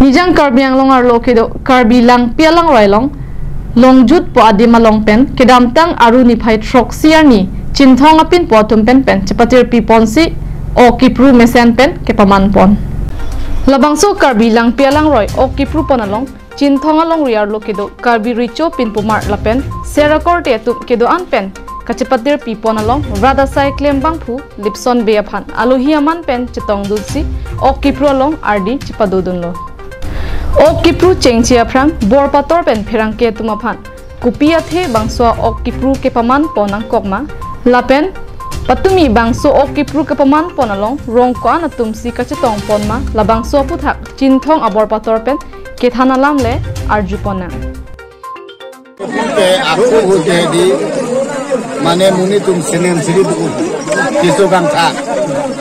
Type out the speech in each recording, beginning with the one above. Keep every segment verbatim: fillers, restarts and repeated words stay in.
Nijang Karbi Anglong arlo kedo Karbi Langpi Alangroi along Longjut pu adim along pen kedamtang Aru niphai throksi arni Chinthong apinpo atum pen pen chepatirpi ponsi ok kipru mesen pen kepaman pon. Labangso Karbi Langpi Alangroi ok kipru pon along Chinthong alongri arlo kedo Karbi Recho pinpomar lapen sera korte atum kedo-an pen kachepatirpi pon along rat asai klembangphu Lipson Bey aphan alohi aman pen chetongdunsi ok kipru along ardi chepadodunlo. Ok kipru chengche aphrang bor pator pen pherangke atum aphan kopi athe bangso ok kipru kepaman pon nangkok ma lapen patumi bangso ok kipru kepaman pon along rong ko-an atumsi kachetong pon ma, labangso aphuthak Chinthong abor pator pen kethan alam le arju pon nang. Pe aku hute di mane monit atum senem siri tu piso kangtha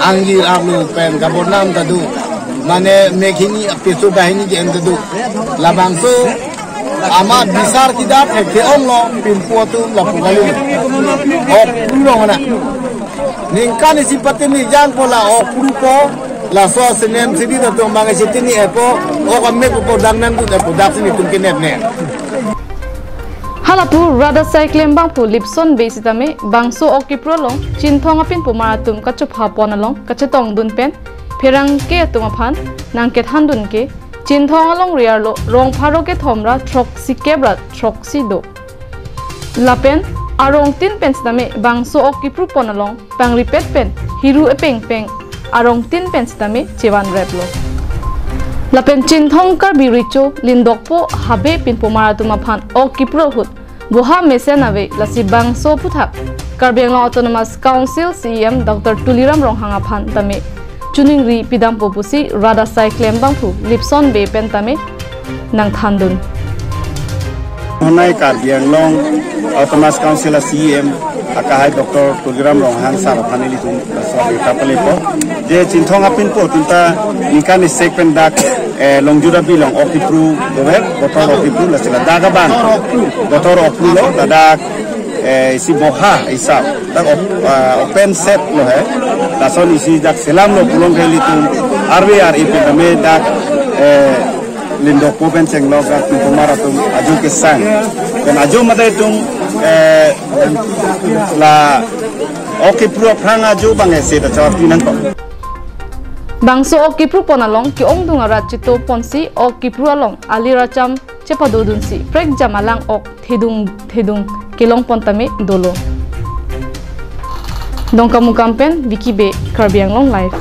angji arlo pen kabonam ta do, mane mekhini piso bahini je em ta do. Labangso amat bisar kidat ke onglo pinpo atum lapu kali. Ok kipru along na. Ningkan isi pati nijang pola ok kipru po, laso senem siri ta atum bang isi tini epo, ok amek po dang nangdun epo dak si netum kenep ne. Halapu rat asai klembangphu Lipson Bey sitame bangso ok kipru along Chinthong apinpomar atum kachopha pon along kachetongdun pen pherangke atum aphan nangkethandun ke Chinthong alongri arlo rong pharo kethom ra throksi kep ra throksi do. Lapen arong tin pen sitame bangso ok kipru pon along pangripet pen hiru epeng peng arong tin pen sitame chevan replo. Lapen Chinthong Karbi Recho Lindokpo Habe pinpomar atum aphan ok kipru ahut boha mesen ave, lasi bangso aphuthak Karbi Anglong Autonomous Council C E M Doctor Tuliram Ronghang aphan tame choningri pidampo pusi rat asai klembangphu Lipson Bey pen tame nangthandun. Honai Karbi Anglong Autonomous Council a C E M akehai Doctor Tuliram Ronghang sir aphan ilitum laso abirta palepo. Je Chinthong apinpo atum ta ningkan isek pen dak, eh, Longjut abi along ok kipru dover, botor ok kipru, lasi ladak abang botor ok kipru lo, ladak, eh, isi boha isap dak op-, ah, open set lo he. Lason isi dak selamlo pulote ilitum R V R E pen tame dak, eh, Lindokpo pen chenglok dak pinpomar atum ajo kesang pen ajo mate itum, eh, la ok kipru aphrang ajo bang ese ta chawat pinangkok. Bangso ok kipru pon along ke-ongdung arat cheto ponsi ok kipru along ali racham chepadodunsi prekjam alang ok thedung thedung kelong pon tame dolo. Dongkamukam pen Vicky Bey, Karbi Anglong Live.